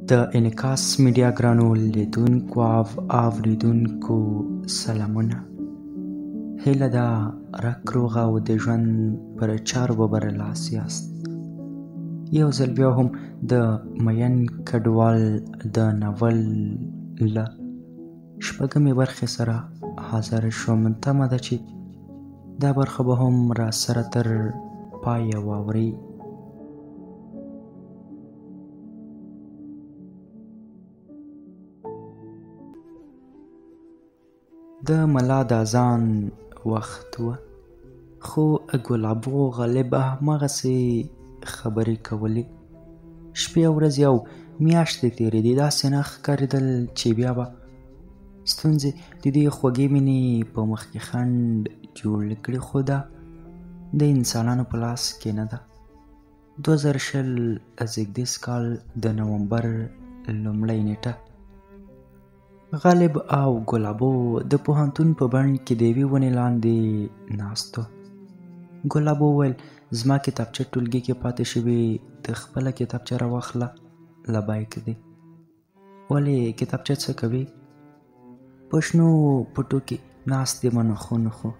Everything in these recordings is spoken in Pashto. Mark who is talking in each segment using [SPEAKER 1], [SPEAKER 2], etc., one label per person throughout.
[SPEAKER 1] د انعکاس میډیا ګرانو لیدونکو او اورېدونکو سلامونه. هیله ده رک روغ او د ژوند پر چارو به برلاسي یاست. یو ځل بیا هم د میین کډوال د ناول له شپږمې برخې سره حاضر شوم. تمه ده چې دا برخه به هم راسره تر پایه واورئ. د ملا د اذان وخت و، خو ګلابو غالب هماغسې خبرې کولې. شپې او ورځې او میاشتې تېرېدې، داسې نه ښکارېدل چې بیا به ستونزې د دې خوږې مینې په مخ کې خنډ جوړ کړي، خو دا د انسانانو په لاس کې نه ده. 2020 زېږدیز کال د نومبر لومړۍ نېټه، غالب او ګلابو د پوهنتون په بڼ کې د یوې ونې لاندې ناست وو. ګلابو وویل، زما کتابچه ټولګي کې پاتې شوې، ته خپله کتابچه راواخله. لبیک دی. ولې کتابچه څه کوي؟ په شنو پټو کې ناست دی منخو نخو.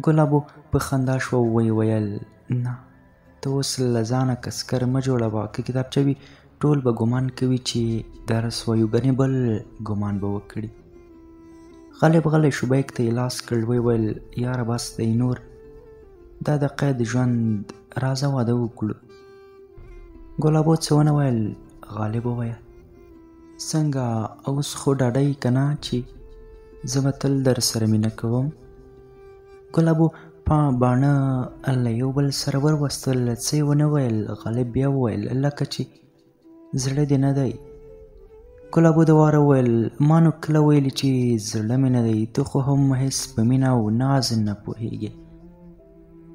[SPEAKER 1] ګلابو په خندا شوه او ویې ویل، نه، ته اوس له ځانه کسکر مه جوړوه، که کتابچه وي ټول به ګمان کوي چې درس وایو، ګنې بل ګمان به وکړي. غالب غلی شو، بیک ته یې لاس کړ، ویې ویل، یاره بس دی نور، دا د قید ژوند، راځه واده وکړو. ګلابو څه ونه ویل. غالب وویل، څنګه اوس خو ډاډه یې که نه چې زه به تل در سره مینه کوم؟ ګلابو په باڼه له یو بل سره وروستل، څه یې ونه ویل. غالب بیا وویل، لکه چې زړه دې نه دی. ګلابو د واره وویل، ما نو کله ویلي چې زړه مې نه دی، ته خو هم هېڅ په مینه او ناز نه پوهېږې.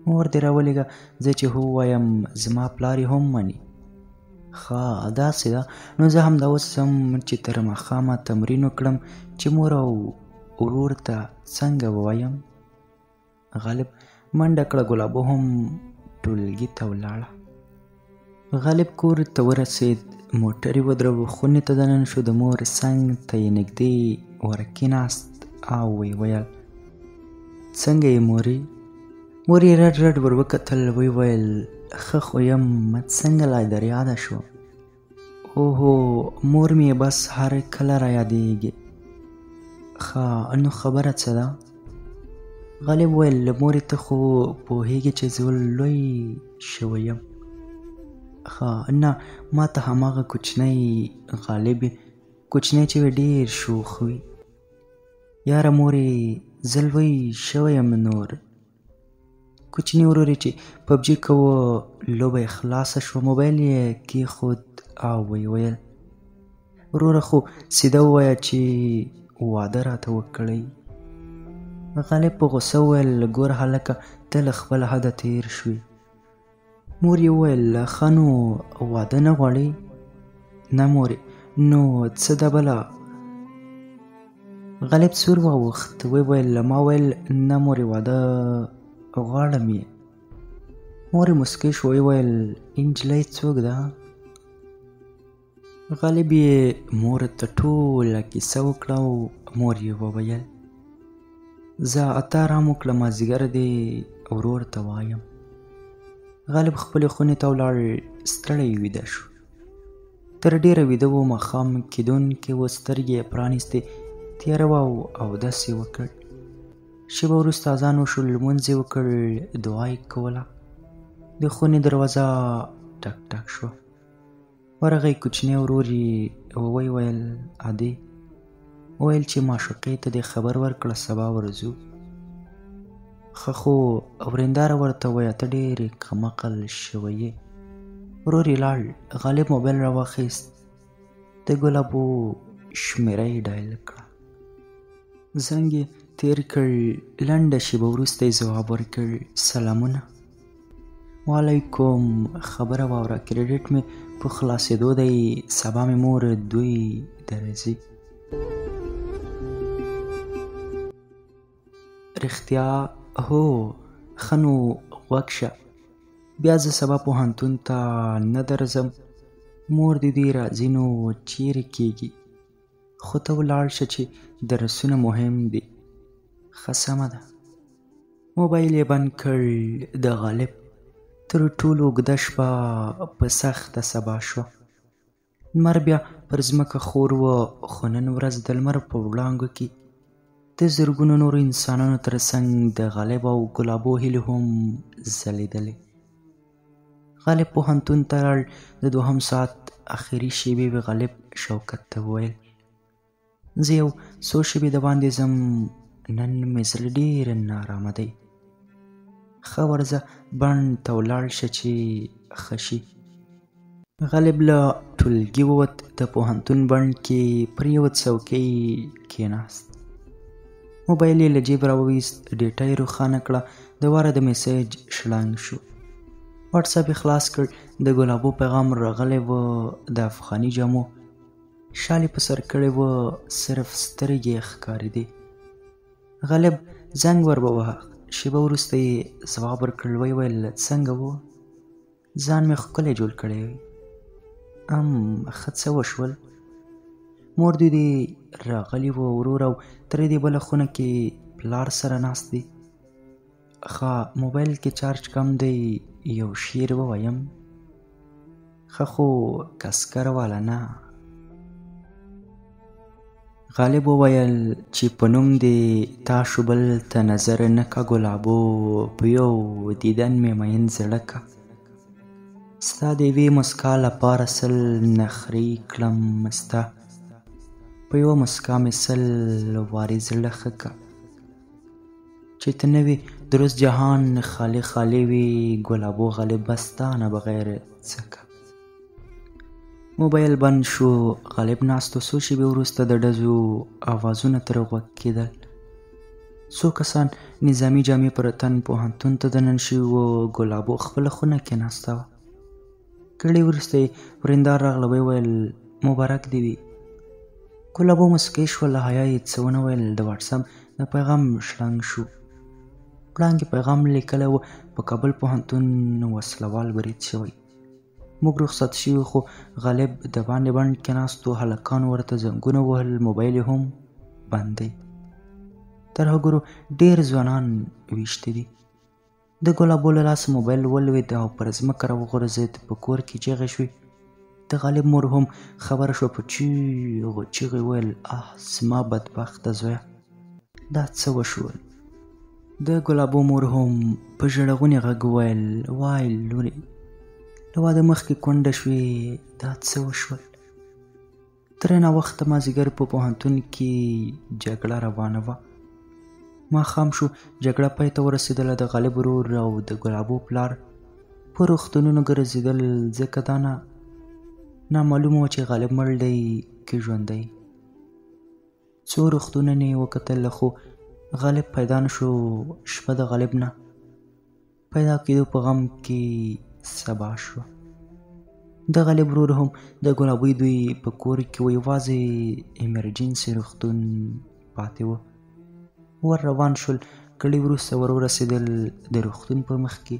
[SPEAKER 1] مور دې راولېږه، زه چې هو وایم زما پلار یې هم مني. ښه داسې ده، نو زه همدا اوس ځم چې تر ماښامه تمرین وکړم چې مور او ورور ته څنګه ووایم. غالب منډه کړه، ګلابو هم ټولګي ته ولاړه. غالب کور ته ورسېد، موټر یې ودراوه، خونې ته دننه شو، د مور څنګ ته یې نږدې ورکېناست او ویې ویل، څنګه یې مورې؟ مور یې رډ رډ ور وکتل، ویې ویل، ښه خو یم، څنګه لا در یاده شوم؟ اوهو، مور مې یې بس هر کله را یادېږي. ښه نو خبره څه ده؟ غالب وویل، مورې ته خو پوهېږې چې زه لوی شوی یم. ښه نه، ما ته هماغه کوچنی غالب یې، کوچنی چې وي ډېر شوخ وي. یاره مورې زه لوی شوی یم نور. کوچني ورور یې چې پبجي کوه، لوبه یې خلاصه شوه، موبایل یې کېښود او ویې ویل، وروره خو سیده ووایه چې واده راته وکړئ. غالب په غوسه وویل، ګوره هلکه، ته له خپله حده تېر شوې. مور یې وویل، ښه نو واده نه غواړې؟ نه مورې، نو څه ده بله؟ غالب سور واوښت، ویې ویل، ما ویل نه مورې واده غواړم یې. مور یې موسکۍ شوه، ویې ویل، نجلۍ څوک ده؟ غالب یې مور ته ټوله کیسه وکړه او مور یې وویل، ځه ته ارام وکړه، مازدیګر دې ورور ته وایم. غالب خپلې خونې ته ولاړ، ستړی ویده شو. تر ډېره ویده و، ماښام کېدونکی و، سترګې یې پرانیستې، تیاره وه او اودس یې وکړ. شېبه وروسته اذان وشو، لمونځ یې وکړ، دعا یې کوله. د خونې دروازه ټک ټک شوه. ورغی کوچنی ورور یې، ویې ویل، ادې ویل چې معشوقې ته دې خبر ورکړه، سبا ورځو. ښه خو ورېنداره ورته ووایه، ته ډېر کمعقل شوی یې. ورور یې لاړ. غالب موبایل راواخیست، د ګلابو شمېره یې ډایل کړه، زنګ یې تېر کړ. لنډه شېبه وروسته یې ځواب ورکړ، سلامونه. وعلیکم، خبره واوره، کریډیټ مې په خلاصېدو دی، سبا مې مور دوی درځي. رښتیا؟ هو. ښه نو غوږ شه، بیا زه سبا پوهنتون ته نه درځم، مور دې دوی راځي نو چیرې کیږي، خو ته ولاړ شه چې درسونه مهم دي. ښه سمه ده. موبایل یې بند کړ. د غالب تر ټولو اوږده شپه په سخته سبا شوه. لمر بیا پر ځمکه خور و، خو نن ورځ د لمر په وړانګو کې د زرګونو نورو انسانانو تر څنګ د غالب او ګلابو هیلې هم ځلېدلې. غالب پوهنتون ته لاړ. د دوهم ساعت اخري شېبې وې. غالب شوکت ته وویل زه یو څو شېبې دباندې ځم، نن مې زړه ډېر نارامه دی. ښه ورځه بڼ ته ولاړ شه چې ښه شي. غالب له ټولګي ووت. د پوهنتون بڼ کې پر یوه څوکۍ کېناست. موبایل یې له جیب راوویست، ډیټا یې روښانه کړه. د واره د میسج شړنګ شو. واتساپ یې خلاص کړ. د ګلابو پیغام راغلی و. د افغاني جامو شال یې په سر کړی و، صرف سترګې یې ښکارېدې. غالب زنګ ور وواهه. شېبه وروسته یې ځواب ورکړ. ویې ویل څنګه و؟ ځان مې ښکلی جوړ کړی. ښه څه وشول؟ مور دې دې راغلي و، ورور او تره دې بله خونه کې پلار سره ناست دي. ښه موبایل کې چارج کم دی، یو شعر ووایم؟ ښه خو کسکر والا نه. غالب وویل چې په نوم دې تا شو بل ته نظر نه کا ګلابو، په یو دیدن مې مین زړه کا. ستا د یوې مسکا لپاره 100 نخرې کړم، ستا په یوه مسکا مې 100 وارې زړه ښه کا. چې ته نه وې درست جهان خالي خالي وي، ګلابو غالبه ستا نه بغیر څه کا. موبایل بند شو. غالب ناست و. څو شېبې وروسته د ډزو اوازونه تر غوږ کېدل. څو کسان نظامي جامې پر تن پوهنتون ته دننه شوي وو. ګلابو خپله خونه کې ناسته وه. ګړی وروسته یې وریندار راغله. ویې ویل مبارک دې وي. ګلابو مسکۍ شوه. له حیا یې څه ونه ویل. د واټساپ د پیغام شړنګ شو. وړانګې پیغام لیکلی و په کابل پوهنتون وسلوال برید شوی. موږ رخصت شوي، خو غالب د باندې بڼ کې ناست و. هلکانو ورته زنګونه وهل، موبایل یې هم بند دی. ترهګرو ډېر ځوانان ویشتي دي. د ګلابو له لاسه موبایل ولوېد او پر ځمکه راوغورځېد. په کور کې چیغې شوې. د غالب مور هم خبره شوه. په چیغو چیغې وویل اه زما بدبخته زویه، دا څه وشول؟ د ګلابو مور هم په ژړغوني غږ وویل وای لورې، له واده مخکې کونډه شوې، دا څه وشول؟ تر ناوخته مازدیګر په پوهنتون کې جګړه روانه وه. ماښام شو، جګړه پای ته ورسېدله. د غالب ورور او د ګلابو پلار په روغتونونو ګرځېدل، ځکه دا نه نامعلومه وه چې غالب مړ دی که ژوندی. څو روغتونونه یې وکتل، خو غالب پیدا نه شو. شپه د غالب نه پیدا کېدو په غم کې سبا شوه. د غالب ورور هم د ګلابۍ دوی په کور کې و، یوازې ایمرجنسي روغتون پاتې و. ور روان شول. کړي وروسته ور ورسېدل. د روغتون په مخ کې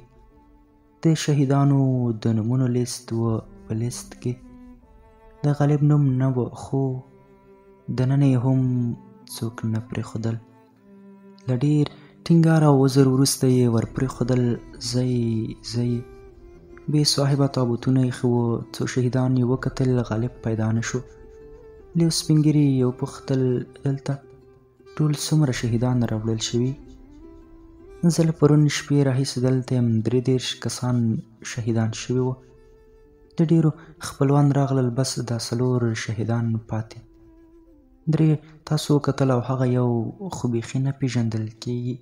[SPEAKER 1] د شهیدانو د نومونو لیست و. په لیست کې د غالب نوم نه و، خو دننه یې هم څوک نه پرېښودل. له ډېر ټینګار او عذر وروسته یې ور پرېښودل. ځای ځای بې صاحبه تابوتونه ایښي وو. څو شهیدان یې وکتل، غالب پیدا نه شو. له یو سپین ږیري یې وپوښتل دلته ټول څومره شهیدان راوړل شوي؟ زه له پرون شپې راهیسې دلته یم، 33 کسان شهیدان شوي وو. د ډېرو خپلوان راغلل، بس دا 4 شهیدان پاتې. 3 تاسو وکتل او هغه یو خو بیخي نه پېژندل کېږي.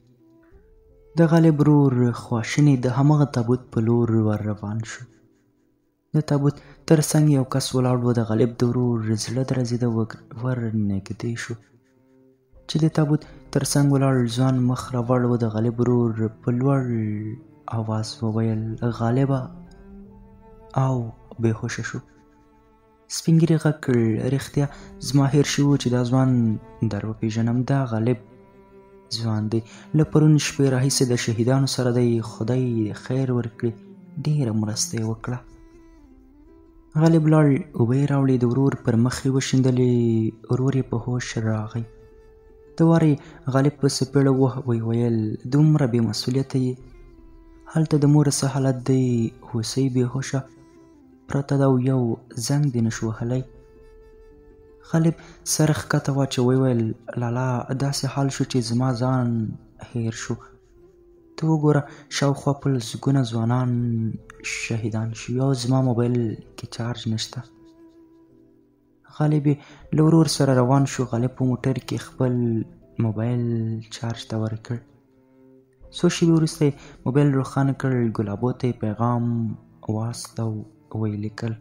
[SPEAKER 1] د غالب ورور خواشینی د هماغه تابوت په لور ور روان شو. د تابوت تر څنګ یو کس ولاړ و. د غالب د ورور زړه درزېده. ور نږدې شو چې د تابوت تر څنګ ولاړ ځوان مخ راواړاوه. د غالب ورور په لوړ اواز وویل غالبه، او بېهوښه شو. سپین ږیري غږ کړ رښتیا زما هېر شوي وو چې دا ځوان در وپېژنم. دا غالب ځوان دی، له پرون شپې راهیسې د شهیدانو سره دی. خدای دې خیر ورکړي، ډېره مرسته یې وکړه. غالب لاړ، اوبه یې راوړې، د ورور پر مخ یې وشیندلې، ورور یې په هوش راغی. د وارې غالب په څپېړه وه، ویې ویل دومره بې مسؤلیته یې، هلته د مور څه حالت دی، هوسۍ بې هوشه پرته ده او یو زنګ دې نشو وهلی. غالب سر ښکته واچوه، ویې ویل لالا داسې حال شو چې زما ځان هېر شو، ته وګوره شاوخوا په لسګونه ځوانان شهیدان شوي او زما موبایل کې چارج نشته. غالب یې له ورور سره روان شو. غالب په موټر کې خپل موبایل چارج ته ورکړ. څو شېبې وروسته یې موبایل روښانه کړ، ګلابو ته یې پیغام واستاو، ویې لیکل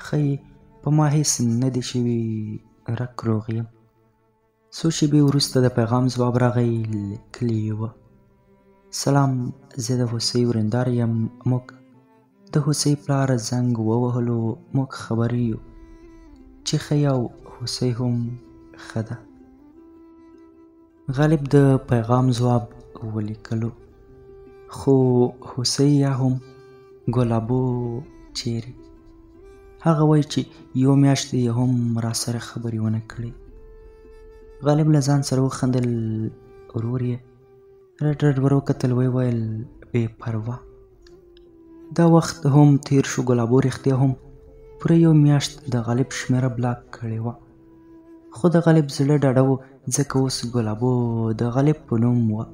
[SPEAKER 1] ښه یې په ما هېڅ نه دي شوي، رک روغ یم. څو شېبې وروسته د پیغام ځواب راغی، لیکلي یې وه سلام، زه د هوسۍ ورېندار یم، موږ د هوسۍ پلار زنګ ووهلو، موږ خبر یو چې ښه یې او هوسۍ هم ښه ده. غالب د پیغام ځواب ولیکلو، خو هوسۍ یا هم ګلابو چیرې؟ هغه وایي چې یوه میاشت یې هم راسره خبرې ونه کړې. غالب له ځان سره وخندل، ورور یې رډ رډ ور وکتل، ویې ویل بې پروا. دا وخت هم تیر شو. ګلابو رښتیا هم پوره یو میاشت د غالب شمېره بلاک کړې وه، خو د غالب زړه ډاډه و، ځکه اوس ګلابو د غالب په نوم وه.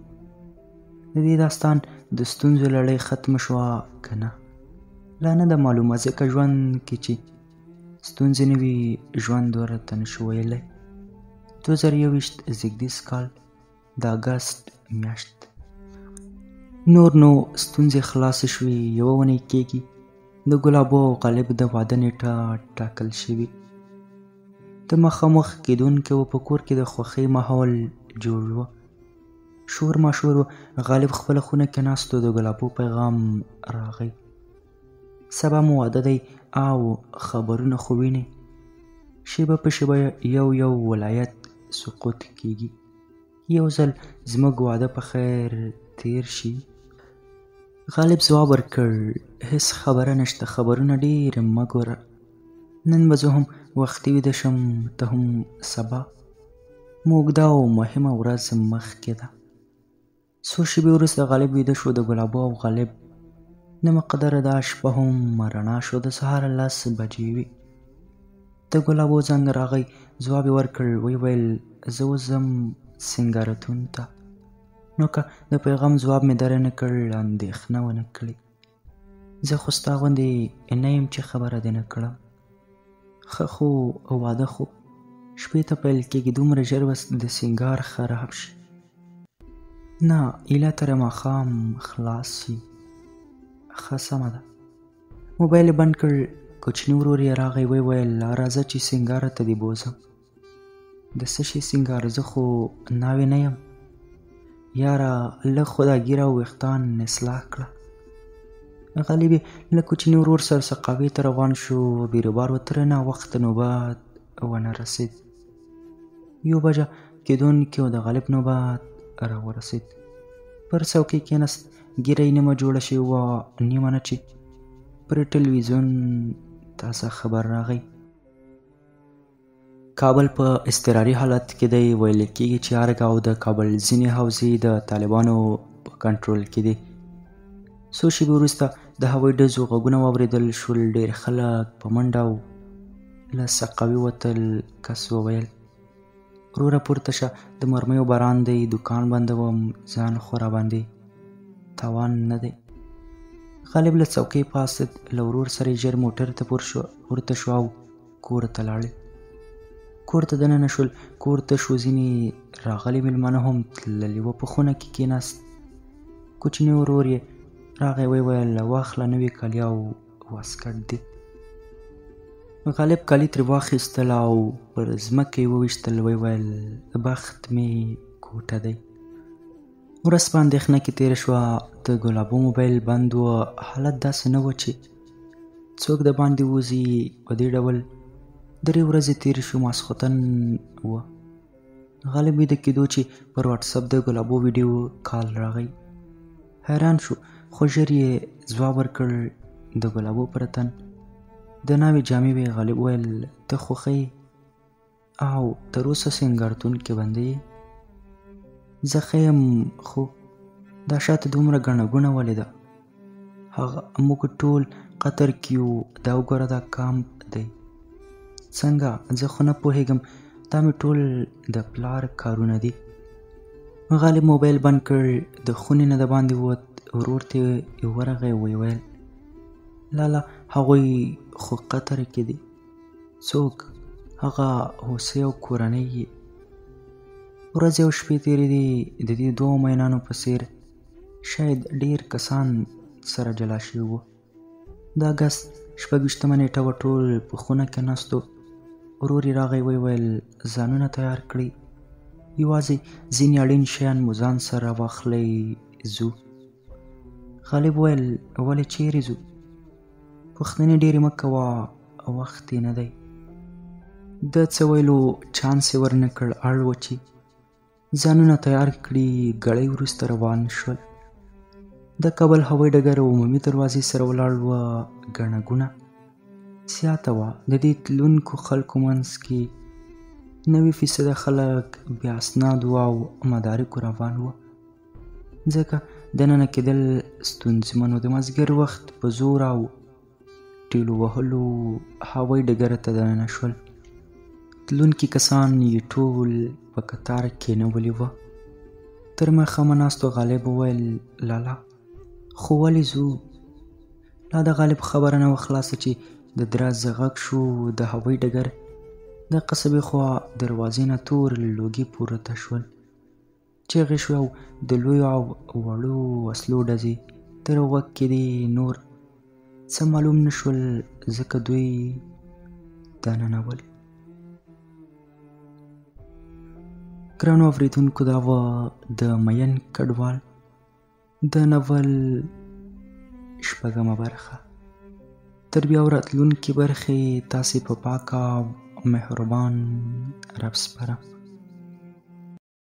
[SPEAKER 1] د دې داستان د ستونزو لړۍ ختمه شوه که نه، لا نه ده معلومه، ځکه ژوند کې چې ستونزې نه وي ژوند ورته نشو ویلی. 2021 زېږدیز کال د اګست میاشت. نور نو ستونزې خلاصې شوې، یوه اونۍ کېږي د ګلابو او غالب د واده نېټه ټاکل شوې. د مخامخ کېدونکی و، په کور کې د خوښۍ ماحول جوړ و، شور ماشور و. غالب خپله خونه کې ناست و، د ګلابو پیغام راغی، سبا مو واده دی او خبرونه خو وینې، شېبه په شېبه یو یو ولایت سقوط کېږي، یو ځل زموږ واده په خیر تیر شي. غالب ځواب ورکړ هېڅ خبره نشته، خبرونه ډېر مه ګوره، نن به زه هم وختي ویده شم، ته هم سبا، مو اوږده او مهمه ورځ مخکې ده. څو شېبې وروسته غالب ویده شو. د ګلابو او غالب د مقدره دا شپه هم رڼا شو. د سهار 10 بجې وې. د ګلابو زنګ راغی، ځواب یې ورکړ، ویې ویل زه اوس ځم سینګارتون ته، نو که د پیغام ځواب مې درنه کړ اندېښنه ونه کړې، زه خو ستا غوندې نه یم چې خبره دې نه کړم. ښه خو واده خو شپې ته پیل کېږي، دومره ژر به د سینګار خراب شي؟ نه، ایله تر ماښام خلاص شي. ښه سمه ده. موبایل یې بند کړ. کوچني ورور یې راغی، ویې ویل راځه چې سینګاره ته دې بوځم. د څه شي سینګار؟ زه خو ناوې نه یم. یاره لږ خو دا ږیره او ویښتان اصلاح کړه. غالب یې له کوچني ورور سره سقاوې ته روان شو. بیروبار و، تر ناوخته نوبت ونه رسېد. 1 بجه کېدونکی و، د غالب نوبت راورسېد. پر څوکۍ کېناست، ږیره یې نیمه جوړه شوې وه، نیمه نه چې پر ټلویزیون تازه خبر راغی. کابل په اضطراري حالت کې دی، ویل کېږي چې ارګ او د کابل ځینې حوزې د طالبانو په کنټرول کې دي. څو شېبې وروسته د هوایي ډزو غږونه واورېدل شول. ډېر خلک په منډه او له سقاوي وتل. کس وویل وروره پورته شه، د مرمیو باران دی، دوکان بندوم، ځان خو راباندې تاوان نه دی. غالب له څوکۍ پاڅېد، له ورور سره یې ژر موټر ته پورته شو او کور ته لاړل. کور ته دننه شول، کور ته شو، ځینې راغلي مېلمانه هم تللي وه. په خونه کې کېناست. کوچني ورور یې راغی، ویې ویل واخله نوي کالي او واسکټ دي. غالب کالي ترې واخیستل او پر ځمکه یې وویشتل. ویې ویل بخت مې کوټه دی. ورځ په اندېښنه کې تېره شوه. د ګلابو موبایل بند و. حالت داسې نه و چې څوک د باندې ووځي. په دې ډول 3 ورځې تېرې شوې. ماسخوتن و. غالب ویده کېدو چې پر واټساپ د ګلابو ویډیو کال راغی. حیران شو، خو ژر یې ځواب ورکړ. د ګلابو پر تن د ناوې جامې وې. غالب وویل ته خو ښه یې او تر اوسه سینګارتون کې بندي یې؟ زه ښه یم، خو دا شاته دومره ګڼه ګوڼه ولې ده؟ هغه موږ ټول قطر کې یو، دا وګوره دا کامپ دی. څنګه؟ زه خو نه پوهېږم، دا مې ټول د پلار کارونه دي. غالب موبایل بند کړ، د خونې نه دباندې ووت، ورور ته یې ورغی، ویې ویل لالا هغوی خو قطر کې دي. څوک؟ هغه هوسۍ او کورنۍ یې. ورځې او شپې تېرې دي. د دې دوو مینانو په څېر شاید ډېر کسان سره جلا شوي وو. د اګست 26مه نېټه وه. ټول په خونه کې ناست وو. ورور یې راغی، ویې ویل ځانونه تیار کړئ، یوازې ځینې اړین شیان مو ځان سره واخلئ، ځو. غالب وویل ولې چیرې ځو؟ پوښتنې ډېرې مه کوه، وخت یې نه دی. د څه ویلو چانس یې ورنه کړ. اړ و چې ځانونه تیار کړي. ګړی وروسته روان شول. د کابل هوایي ډګر عمومي دروازې سره ولاړ وه. ګڼه ګوڼه زیاته وه. د دې تلونکو خلکو منځ کې 90% خلک بې اسنادو او مدارکو روان وو، ځکه دننه کېدل ستونزمن و. د مازدیګر وخت په زور او ټیلو وهلو هوایي ډګر ته دننه شول. تلونکي کسان یې ټول په کتار کېنولي وه. تر ماښامه ناستو. غالب وویل لالا خو ولې ځو؟ لا د غالب خبره نه وه خلاصه چې د درز غږ شو. د هوایي ډګر د قصبې خوا دروازې نه تور لوګي پورته شول. چیغې شوې او د لویو او وړو وسلو ډزې تر غوږ کېدې. نور څه معلوم نه شول، ځکه دوی دننه ول. ګرانو اورېدونکو، دا وه د میین کډوال د ناول 6مه برخه. تر بیا راتلونکې برخې تاسې په پاکه او مهربان رب سپارم.